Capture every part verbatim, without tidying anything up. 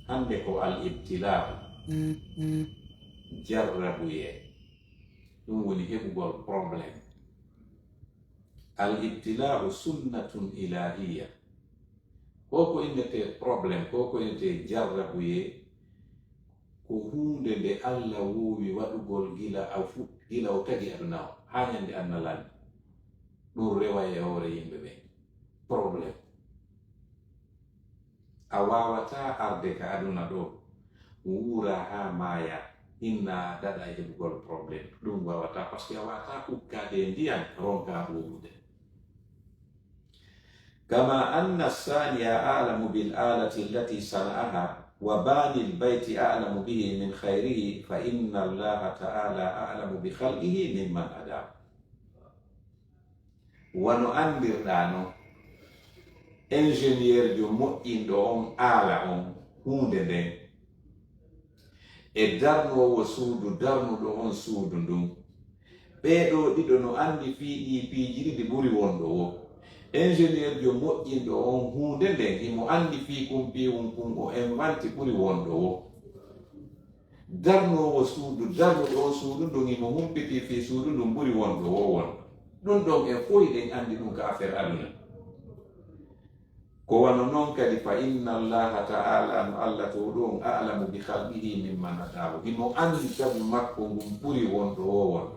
Hannde ko al ibtila'u, jarrabuyee, ɗum woni heɓugol problème. Al ibtila'u sunnatun ilahiyya. Ko ko innetee problème, ko ko innetee jarrabuyee, ko huunde nde Allah woowi waɗugol gila a fuɗ-, gila o tagi aduna o, haa ñande annalani. Ɗum rewa e hoore yimɓe ɓen. Problème. A waawataa arde ka aduna ɗo, wuura haa maaya, inna a daɗa e heɓugol problème. Ɗum waawataa, parce que a waawataa ukkaade e ndiyan, ronkaa wuurude. كما أن الصانع أعلم بالآلة التي صنعها، وباني البيت أعلم به من خيره، فإن الله تعالى أعلم بخلقه ممن أداه. Wano anndirɗaa non, ingénieur jo moƴƴinɗo on aala on huunde nden, e darnoowo suudu darnuɗo on suudu ndun, ɓee ɗoo ɗiɗo no anndi fii ɗii piiji ɗiɗi ɓuri wonɗo woo. Ingénieur jo moƴƴinɗo on huunde nden, himo anndi fii kun piiwun kun o invanti ɓuri wonɗo woo. Darnoowo suudu darnuɗo on suudu ndun, himo humpitii fii suudu ndun ɓuri wonɗo woo wonɗo. Ɗun ɗon en fow hiɗen anndi ɗun ka affaire aduna. Ko wano non kadi, fa inna Allaha ta'ala, no Allah towɗo on, a'lamu bi khalqihi mimman adahu. Himo anndi tagu makko ngun ɓuri wonɗo woo wonɗo.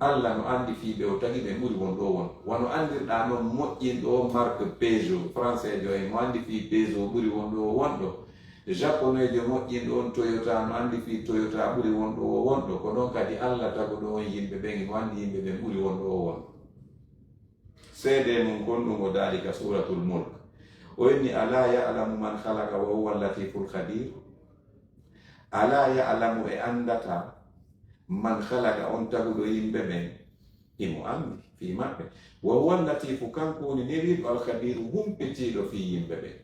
Allah no anndi fii ɓe o tagi ɓen ɓuri wonɗo woo wonɗo. Wano anndirɗaa non moƴƴinɗo on marque Peugeot, français jo en, mo anndi fii Peugeot ɓuri wonɗo woo wonɗo. Japonais jo moƴƴinɗo on Toyota no anndi fii Toyota ɓuri wonɗo woo wonɗo. Ko non kadi Allah taguɗo on yimɓe ɓen, himo anndi yimɓe ɓen ɓuri wonɗo woo wonɗo. Seedee mun kon ɗun o daali ka Suuratul Mulk. O inni, "Alaa ya'lamu man khalaqa wa huwa al-latiiful khabiir." Alaa ya'lamu, e anndataa, man khalaqa, on taguɗo yimɓe ɓen, himo anndi fii maɓɓe. Wa huwa al-latiifu, kanko woni neriiɗo, al-khabiiru, humpitiiɗo fii yimɓe ɓen.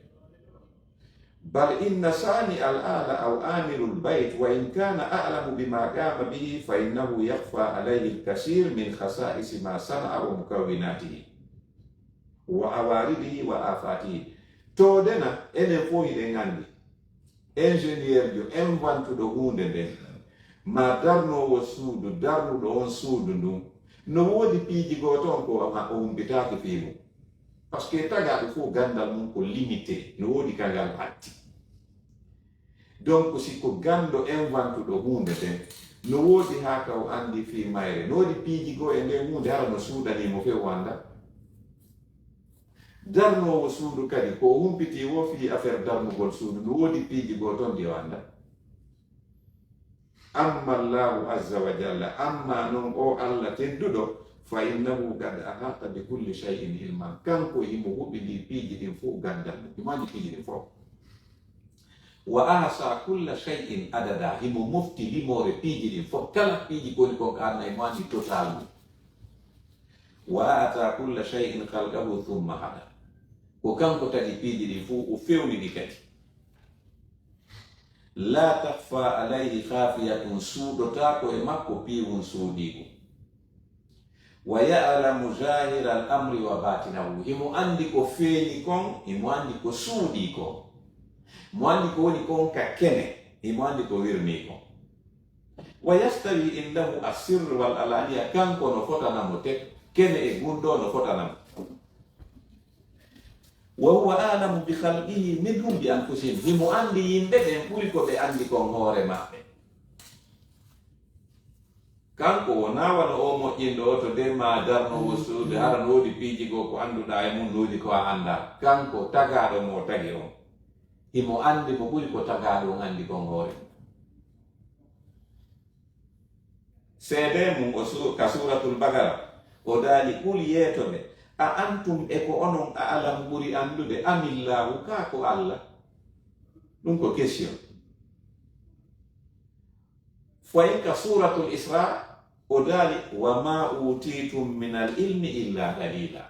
Bal inna saani al-aala aw aamirul bayt, wa in kaana a'lamu bimaa qaama bihi, fa innahu yakhfaa alayhi al-kasiir min khasaa'isi maa sana'a wa mukawwinaatihi, wa awaaridihi wa aafaatihi. Tooɗena, enen fow hiɗen anndi, ingénieur jo invantuɗo huunde nden, maa darnoowo suudu darnuɗo on suudu ndun, no woodi piiji goo ton ko o humpitaaki fii mun. Parce que tagaaɗo fow ganndal mun ko limité, no woodi ka ngal hatti. Donc, si ko ganndo invantuɗo huunde nden, no woodi haa ka o anndi fii mayre, no woodi piiji goo e nden huunde hara no suuɗanii mo few o annda. Darnoowo suudu kadi, ko o humpitii woo fii affaire darnugol suudu, no woodi piiji goo ton ɗi o annda. Amma Allahu azza wa jalla, amma non o Allah tedduɗo, fa innahu qad ahata bi kulli shay'in ilman. Kanko himo huɓindii piiji ɗin fow ganndal mun. Himo anndi piiji ɗin fow. Wa ahsa kulla shay'in adada. Himo mofti limoore piiji ɗin fow. Kala piiji ko woni kon ka aduna, himo anndi total mun. Wa a'ta kulla shay'in khalqahu thumma hada. Ko kanko tagi piiji ɗin fow, o fewni ɗi kadi. La takhfa alayhi khafiyatun, suuɗotaako e makko piiwun suuɗiigu. Wa ya'lamu zahiral amri wa batinahu, himo anndi ko feeñi kon, himo anndi ko suuɗii kon. Mo anndi ko woni kon ka kene, himo anndi ko wirnii kon. Wa yastawi indahu as-sirru wal alaniya, kanko no fotana mo tek, kene e gunndoo no fotana mo. Wa huwa a'lamu bi khalqihi minhum bi anfusihim. Himo anndi yimɓe ɓen ɓuri ko ɓe anndi kon hoore maɓɓe. Kanko wonaa wano oo moƴƴinɗo oo to de maa darnoowo suudu, hara no woodi piiji goo ko annduɗaa e mun, no woodi ko a anndaa. Kanko tagaaɗo mo o tagi on, himo anndi mo ɓuri ko tagaaɗo on anndi kon hoore mun. Seedee mun o su-, ka Suuratul Baqara, o daali, "Qul", yeeto ɓe, "a antum", e ko onon, "a'lamu", ɓuri anndude, "amillaahu", kaa ko Allah? Ɗum ko question. Fayi ka Suuratul Isra, o daali, "Wa ma utiitum minal ilmi illa qalila."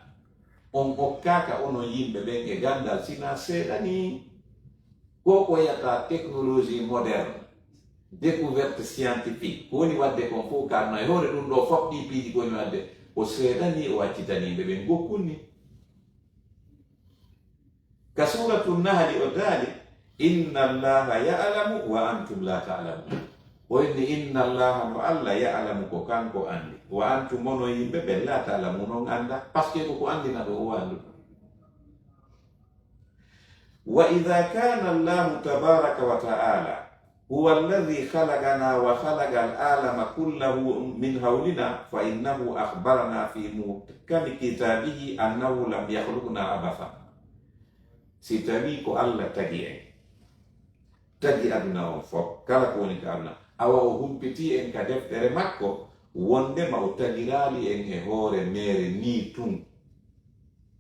On okkaaka onon yimɓe ɓen e ganndal sinaa seeɗa nii. Ko ko wiyata technologie moderne, découverte scientifique, ko woni waɗde kon fof, ka aduna e hoore ɗum ɗoo fof, ɗii piiji ko woni waɗde, ko seeɗa nii o accitanii ɓe ɓen gokkun nii. Ka Suuratu Nahli o daali, "Inna Allaha ya'lamu wa antum la ta'lamun." O inni, "Inna Allaha, no Allah, ya'lamu, ko kanko anndi, wa antum, onon yimɓe ɓen, la ta'lamun, on annda." Parce que ko ko anndina ɗo o anndu. "Wa idha kana Allahu tabaraka wa ta'ala huwa alladhi khalaqana wa khalaqa al-alama kullahu min hawlina, fa innahu akhbarana fi muhkami kitabihi annahu lam yakhluqna abatha." Si tawi ko Allah tagi en, tagi aduna on fof, kala ko woni ka aduna, awa o humpiti en ka deftere makko, wondema o tagiraali en e hoore meere nii tun.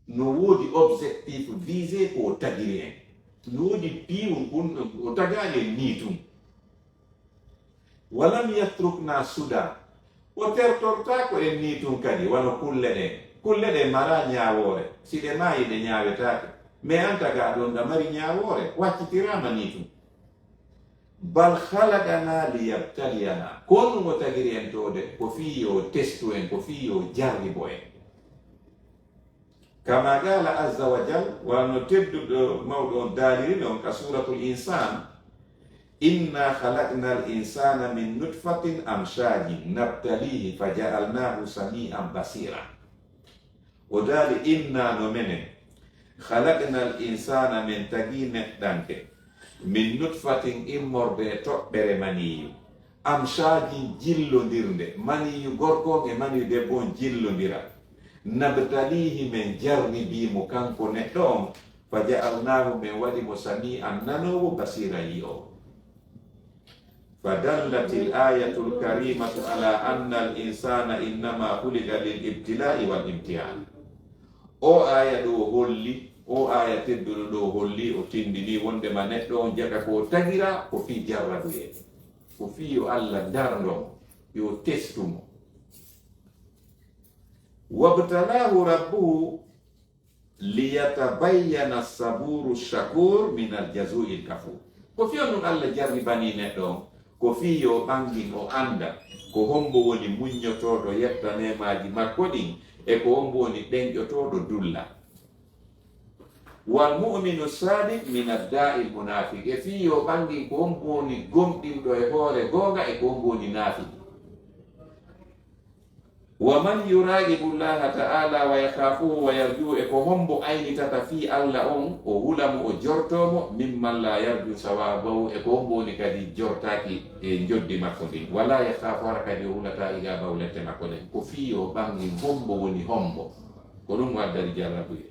No woodi objectif visé ko o tagiri en. No woodi piiwun kun, o tagaali en nii tun. "Walam yatrukna suda." O tertortaako en nii tun kadi, wano kulle ɗen. Kulle ɗen mara ñaawoore. Si ɗe maayi, ɗe ñaawetaake. Mais an tagaa ɗon ɗa mari ñaawoore, waccitiraama nii tun. "Bal khalaqana liyabtaliyana." Ko honɗum o tagiri en too de? Ko fii yo o testu en, ko fii yo o jarribo en. Kama qala azza wa jal, wano tedduɗo mawɗo on daaliri non ka Suuratul Insaan, "Inna khalaqnal insana min nutfatin amshajin nabtalihi faja'alnahu sami'an basira." O daali, "Inna, no menen, khalaqnal insana, men tagi neɗɗanke, min nutfatin, immorde e toɓɓere maniyu, amshajin, jillondirnde, maniyu gorko on e maniyu debbo on jillondira. Nabtalihi, men jarribii mo kanko neɗɗo on, fa ja'alnahu, men waɗi mo sami'an, nanoowo, basiran, yi'oowo." Fa dallatil ayatul karimatu ala anna al insana innama khuliqa lil ibtila'i wal imtihan. O aya ɗo holli, o aya tedduɗo ɗo holli, o tindini wondema neɗɗo on jaga ko tagira ko fii jarrabuyee, ko fii yo Allah darndo mo, yo testu mo. "Wabtalahu rabbuhu liyatabayyana saburu shakur min al jazu'il kafur." Ko fii on ɗum Allah jarribani neɗɗo on, ko fii yo ɓangin o annda ko hombo woni muññotooɗo yetta neemaaji makko ɗin, e ko hombo woni ɗenƴotooɗo dulla. "Wal mu'minu sadiq min ad-da'il munafiq." E fii yo ɓangin ko hombo woni gomɗinɗo e hoore goonga e ko hombo woni naafiki. "Wa man yuraqibu Allaha ta'ala wa yakhafuhu wa yarjuhu," e ko hombo aynitata fii Allah on, o hula mo, o jorto mo, "mimman la yarju sawabahu," e ko hombo woni kadi jortaaki e njoddi makko ndin, "wa la yakhafu," hara kadi o hulata, "iqabahu," lette makko ɗen. Ko fii yo ɓangin hombo woni hombo. Ko ɗum o addani jarrabuyee.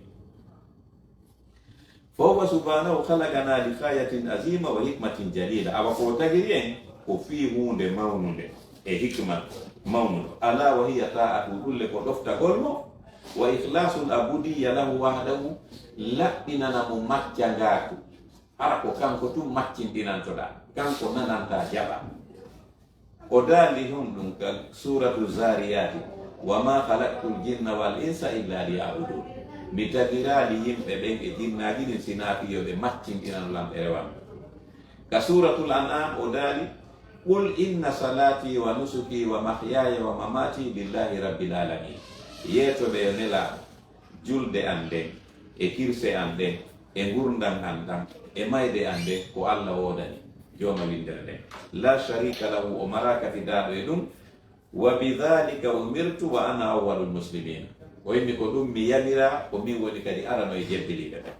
"Fa huwa subhanahu khalaqana li ghayatin azima wa hikmatin jalila." Awa ko o tagiri en ko fii huunde mawnunde e hikma mawnuɗo. "Ala wa hiya ta'atu," ɗulle ko ɗoftagol mo, "wa ikhlasul abudiyya lahu wahdahu," laɓɓinana mo maccangaaku. Hara ko kanko tun maccinɗinantoɗaa, kanko nananta jaɓa. O daali honɗum ka Suuratu Zaariyaati, "Wa ma khalaqtul jinna wal insa illa liya'budun." Mi tagiraali yimɓe ɓen e jinnaaji ɗin sinaa fii yo ɓe maccinɗinano lam, ɓe rewa mi. Ka Suuratul An'am o daali, "Qul inna salati wa nusuki wa mahyaya wa mamati lillahi rabbil alamin." Yeeto ɓe yo Nelaaɗo, julde an nden, e kirse an ɗen, e ngurndan an ɗan, e mayde an nden, ko Allah woodani, Jooma winndere nden. La sharika lahu, o maraa kafidaaɗo e ɗum. Wa bidhalika umirtu wa ana awwalul muslimin. O inni, "Ko ɗum mi yamiraa, ko min woni kadi arano e jebbeliiɓe ɓen."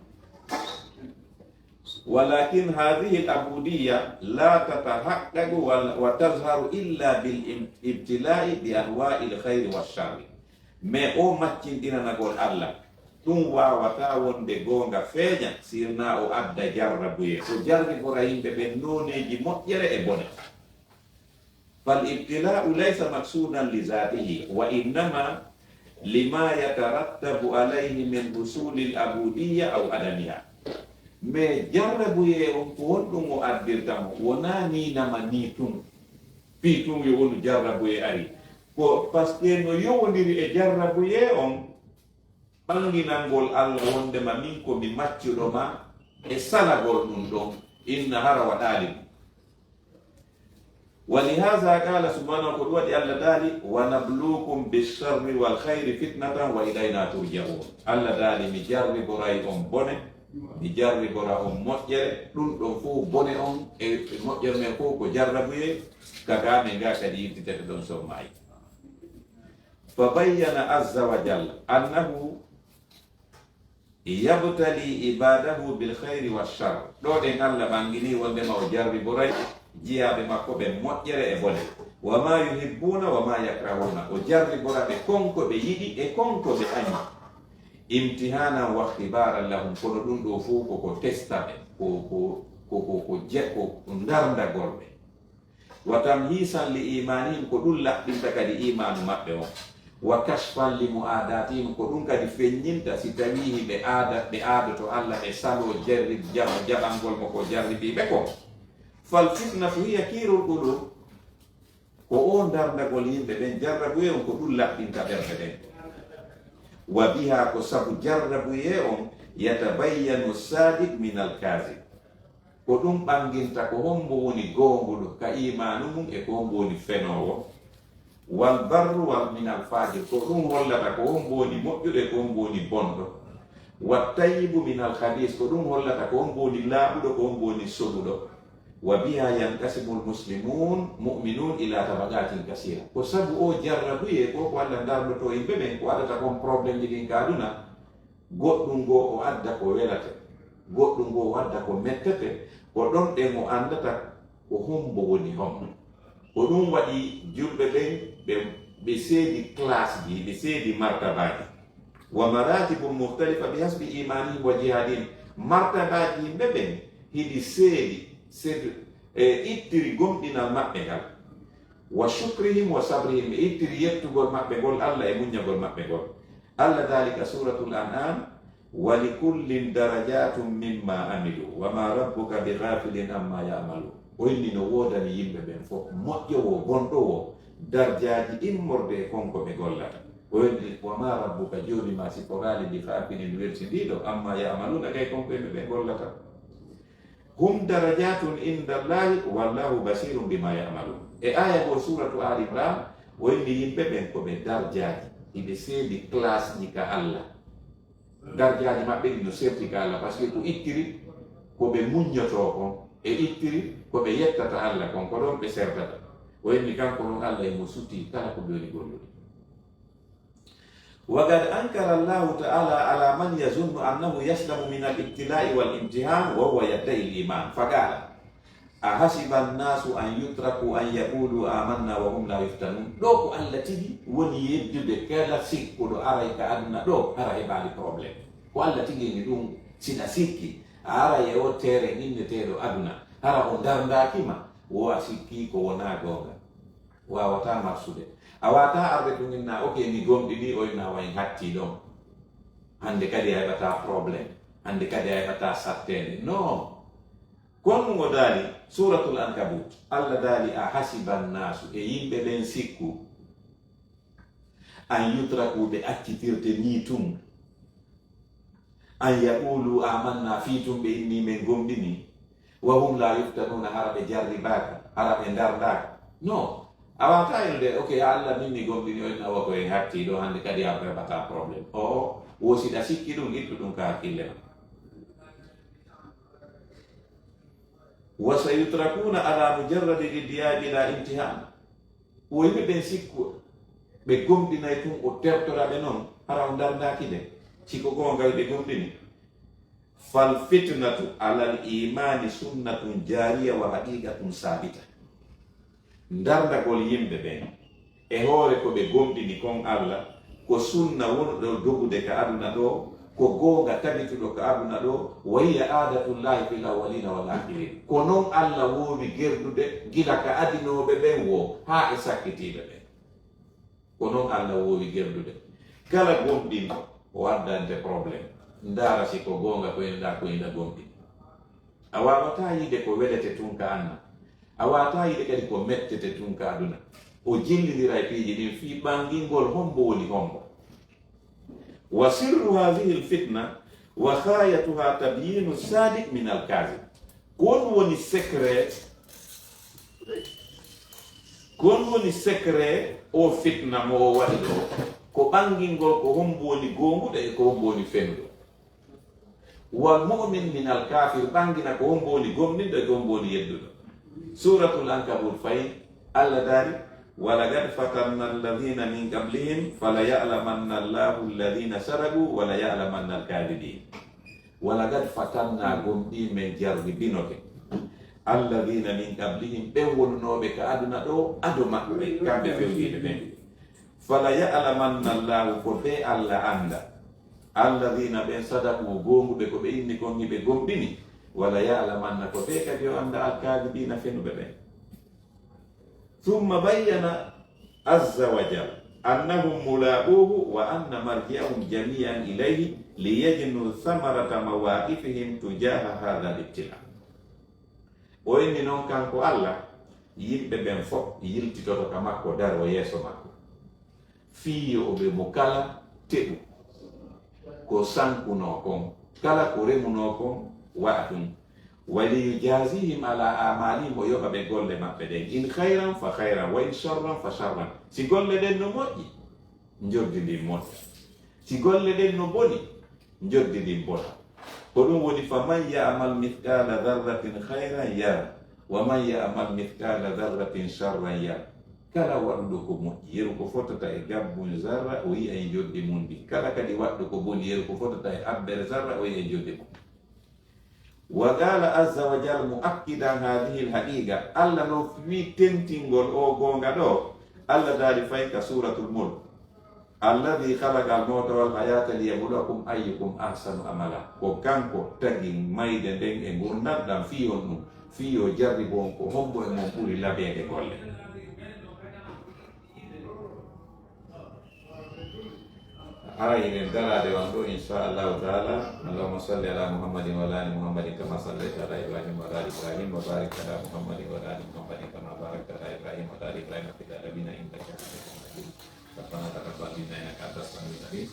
Walakin hadhihi al-ubudiyya la tatahaqqaqu wa, wa tazharu illa bil im-, ibtila'i bi anwa'il khayri wash sharri. Mais o maccinɗinanagol Allah, ɗum waawataa wonde goonga feeña, sirnaa o adda jarrabuyee. O jarribora yimɓe ɓen nooneeji moƴƴere e bone. Fal ibtila'u laysa maqsudan li zatihi, wa innama lima yatarattabu alayhi min husulil abudiyya aw adamiha. Mais jarrabuyee on, ko honɗum o addirta mo? Wonaa ni nama ni tun. Fii tun yo wonu jarrabuyee ari. Ko parce que no yowondiri e jarrabuyee on, ɓanginangol Allah wondema min ko mi maccuɗo ma, e salagol ɗum ɗon, inna hara waɗaali ɗum. Wa lihaza qala subhanahu, ko ɗum waɗi Allah daali, "Wa nabluukum bisharri wal khayri fitnatan wa ilayna turja'un." Allah daali, "Mi jarriboray on bone, Mi jarribora on moƴƴere, ɗum ɗon fof bone on e, e moƴƴere men fof ko jarrabuye, ka gaa men gaa kadi yiltitete ɗon so maayi. Fa bayyana azza wa jalla annahu yabtali ibadahu bil khayri wa shar. Ɗo ɗen Allah ɓangini wondema o jarriboray jiyaaɓe makko ɓen moƴƴere e bone. Wa ma yuhibbuna wa ma yakrahuna. O jarribora ɓe kon ko ɓe yiɗi e kon ko ɓe añi. Imtihanan wa ikhtibaran lahum. Kono ɗum ɗo fof koko testa ɓe. Ko, ko, ko, ko, ko je-, ko ndarndagol ɓe. Wa tamhisan li imanihim, ko ɗum laɓɓinta kadi imanu maɓɓe on. Wa kashfan li mu'adatihim, ko ɗum kadi feññinta si tawii hiɓe aada, ɓe aadoto Allah, ɓe saloo jarrib-, jab-, jaɓangol mo ko jarribii ɓe kon. Fal fitnatu hiya kiirul qulub, ko o ndarndagol yimɓe ɓen, jarrabuye on ko ɗum laɓɓinta ɓerɗe ɗen. Wa biha, ko sabu jarrabuye on, yatabayyanu sadiq min al kazib. Ko ɗum ɓanginta ko hombo woni goonguɗo ka imaanu mum e ko hombo woni fenoowo. Wal barru wal min al fajir, ko ɗum hollata ko hombo woni moƴƴuɗo e ko hombo woni bonɗo. Wat tayyibu min al khabis, ko ɗum hollata ko hombo woni laaɓuɗo, ko hombo woni soɓuɗo. Wa biha yanqasimul muslimun, mu'minun ila tabaqatin kasira. Ko sabu o jarrabuye ko, ko Allah ndardoto yimɓe ɓen, ko waɗata kon problème ji ɗin ka aduna. Goɗɗum goo o adda ko welata, goɗɗum goo o adda ko mettete, ko ɗon ɗen o anndata ko hombo woni hombo. Ko ɗum waɗi julɓe ɓen, ɓe, ɓe seedi classe ji, ɓe seedi martabaaji. Wa maratibun mukhtalifa bi hasbi imanihim wa jihadihim. Martabaaji yimɓe ɓen hiɗi seedi, seedi, e ittiri gomɗinal maɓɓe ngal. Wa shukrihim wa sabrihim, e ittiri yettugol maɓɓe ngol Allah e muññagol maɓɓe ngol. Allah daali ka Suratul An'am, wa likullin darajatun mimma amilu, wa ma rabbuka bi ghafilin amma ya'malun. O inni no woodani yimɓe ɓen fof, moƴƴo woo, bonɗo woo, darjaaji immorde e kon ko ɓe gollata. O inni, wa ma rabbuka, Joomi maa si foraali bi ghafilin, welsindiiɗo, amma ya'maluna, gay kon ko yimɓe ɓen gollata. Hum darajatun inda Allahi wallahu basirun bima ya'malun. E aya goo Suratu Ali Imran, o inni yimɓe ɓen ko ɓe darjaaji, hiɓe seedi classe ji ka Allah. Darjaaji maɓɓe ɗin no serti ka Allah, parce que ko ittiri ko ɓe muññotoo kon, e ittiri ko ɓe yettata Allah kon, ko ɗon ɓe sertata. O inni kanko ɗon Allah e mo suti kala ko ɓe woni gollude. وقد أنكر الله تعالى على من يظن أنه يسلم من الابتلاء والامتحان وهو يدعي الإيمان، فقال: أحسب الناس أن يتركوا أن يقولوا آمنا وهم لا يفتنون. Ɗo ko Allah tigi woni yeddude kala sikkuɗo aray ka aduna ɗo, hara heɓaali problème. Ko Allah tigi ni ɗum, sina sikki, a aray e o tere inneteeɗo aduna, hara o darndaaki ma, wo a sikki ko wonaa goonga. Waawataa marsude. A waawataa arde tun inna, ok, mi gomɗini, o inna, wa en hatti ɗon. Hande kadi a heɓataa problème. Hande kadi a heɓataa satteende. Non. Kon ɗum o daali, Suratul Ankabut, Allah daali, a hasiban nasu, e yimɓe ɓen sikku, an yutraku, ɓe accitirte ni tun. An yaqulu amanna, fii tun ɓe inni men gomɗini. Wa hum la yuftanuna, hara ɓe jarribaaka, hara ɓe ndardaaka. No, a waawataa wi'ude, ok, ya Allah, min mi gomɗini, o inna, wa ko en hatti ɗo, hande kadi a heɓataa problème. O, wo si ɗa sikki ɗum, ittu ɗum ka hakkille ma. Wa sayutrakuna ala mujarradi iddiya bila imtihan. O yimɓe ɓen sikku, ɓe gomɗinay tun, o tertora ɓe non, hara o ndardaaki ɓe. Si ko goonga ɓe gomɗini. Fal fitnatu alal imani sunnatun jariya wa haqiqatun sabita. Ndarndagol yimɓe ɓen e hoore ko ɓe gomɗini kon Allah, ko sunna wonuɗo dogude ka aduna ɗo, ko goonga tabituɗo ka aduna ɗo, wa hiya adatullahi fil awwalina wal akhirin. Ko non Allah woowi gerdude gila ka adinooɓe ɓen woo haa e sakkitiiɓe ɓen. Ko non Allah woowi gerdude. Kala gomɗinɗo, o addante problème. Ndaara si ko goonga ko inɗa, ko inɗa gomɗini. A waawataa yiide ko welete tun ka anna. A waawataa yiide kadi ko mettete tun ka aduna. O jillindira e piiji ɗin fii ɓangingol hombo woni hombo. Wa sirru hadhihi al fitna wa khayatuha tabyinu sadiq min al kazib. Ko on woni secret, ko on woni secret o fitna mo o waɗi ɗo? Ko ɓangingol ko hombo woni goonguɗo e ko hombo woni fenuɗo. Wal mu'min min al kafir, ɓangina ko hombo woni gomɗinɗo e ko hombo woni yedduɗo. Suratul Ankabut fayi, Allah daali: "Walaqad fatanna alladhina min qablihim, fala ya'lamanna Allahu alladhina sadaqu, wala ya'lamanna al kadhibin." Walaqad fatanna, gomɗii men jarribinoke, alladhina min qablihim, ɓen wonunooɓe ka aduna ɗo ado maɓɓe, kamɓe fewjiiɓe ɓen. Fala ya'lamanna Allahu, ko fee Allah annda, alladhina, ɓen, sadaqu, goonguɓe ko ɓe inni kon hiɓe gomɗini, wala ya'lamanna, ko fee kadi o annda, al kadhibina, fenuɓe ɓen. Thumma bayyana azza wa jal annahum mulaquhu wa anna marji'ahum jami'an ilayhi liyajnu thamarata mawaqifihim tujaha hadha al-ibtila. O inni non kanko Allah, yimɓe ɓen fof yiltitoto ka makko, daro yeeso makko. Fii yo o ɓe mo kala teɓu ko sankunoo kon, kala ko remunoo kon waɗa ɗum. Wa liyujazihim ala amalihim, o yoɓa ɓe golle maɓɓe ɗen. In khayran fa khayran, wa in sharran fa sharran. Si golle ɗen no moƴƴi, njoddi ndin moƴƴa. Si golle ɗen no boni, njoddi ndin bona. Ko ɗum woni: "Fa man ya'mal mithqala dharratin khayran yara, wa man ya'mal mithqala dharratin sharran yara." Kala waɗuɗo ko moƴƴi, yeru ko fotata e gabbun zarra, o yi'ay njoddi mun ndin. Kala kadi waɗɗo ko boni, yeru ko fotata e abbere zarra, o yi'ay njoddi mun. Wa qala azza wa jal mu'akkidan hadhihi al-haqiqa, Allah non fii tentingol o goonga ɗo, Allah daali fayi ka Suratul Mulk: "Alladhi khalaqa al-mawta wal hayata liyabluwakum ayyukum ahsanu amala." Ko kanko tagi mayde nden e ngurndan ɗan fii on ɗum, fii yo jarribo on ko hombo e mon ɓuri labeede golle. Haray hiɗen daraade on ɗo, insha Allahu taala. Allahumma salli ala Muhammadin wa ala ali Muhammadin kama sallaita ala Ibrahim wa ala ali Ibrahim wa barik ala Muhammadin wa ala ali Muhammadin kama barakta ala Ibrahim wa ala ali Ibrahim fil alamin innaka hamidun majid. ربنا تقبل منا إنك أنت السميع العليم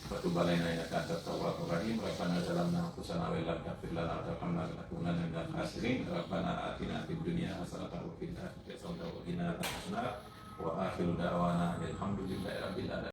وتب علينا إنك أنت التواب الرحيم. ربنا ظلمنا أنفسنا وإن لم تغفر لنا وترحمنا لنكونن من الخاسرين. ربنا آتنا في الدنيا حسنة وفي الآخرة حسنة وقنا عذاب النار. وآخر دعوانا أن الحمد لله رب العالمين.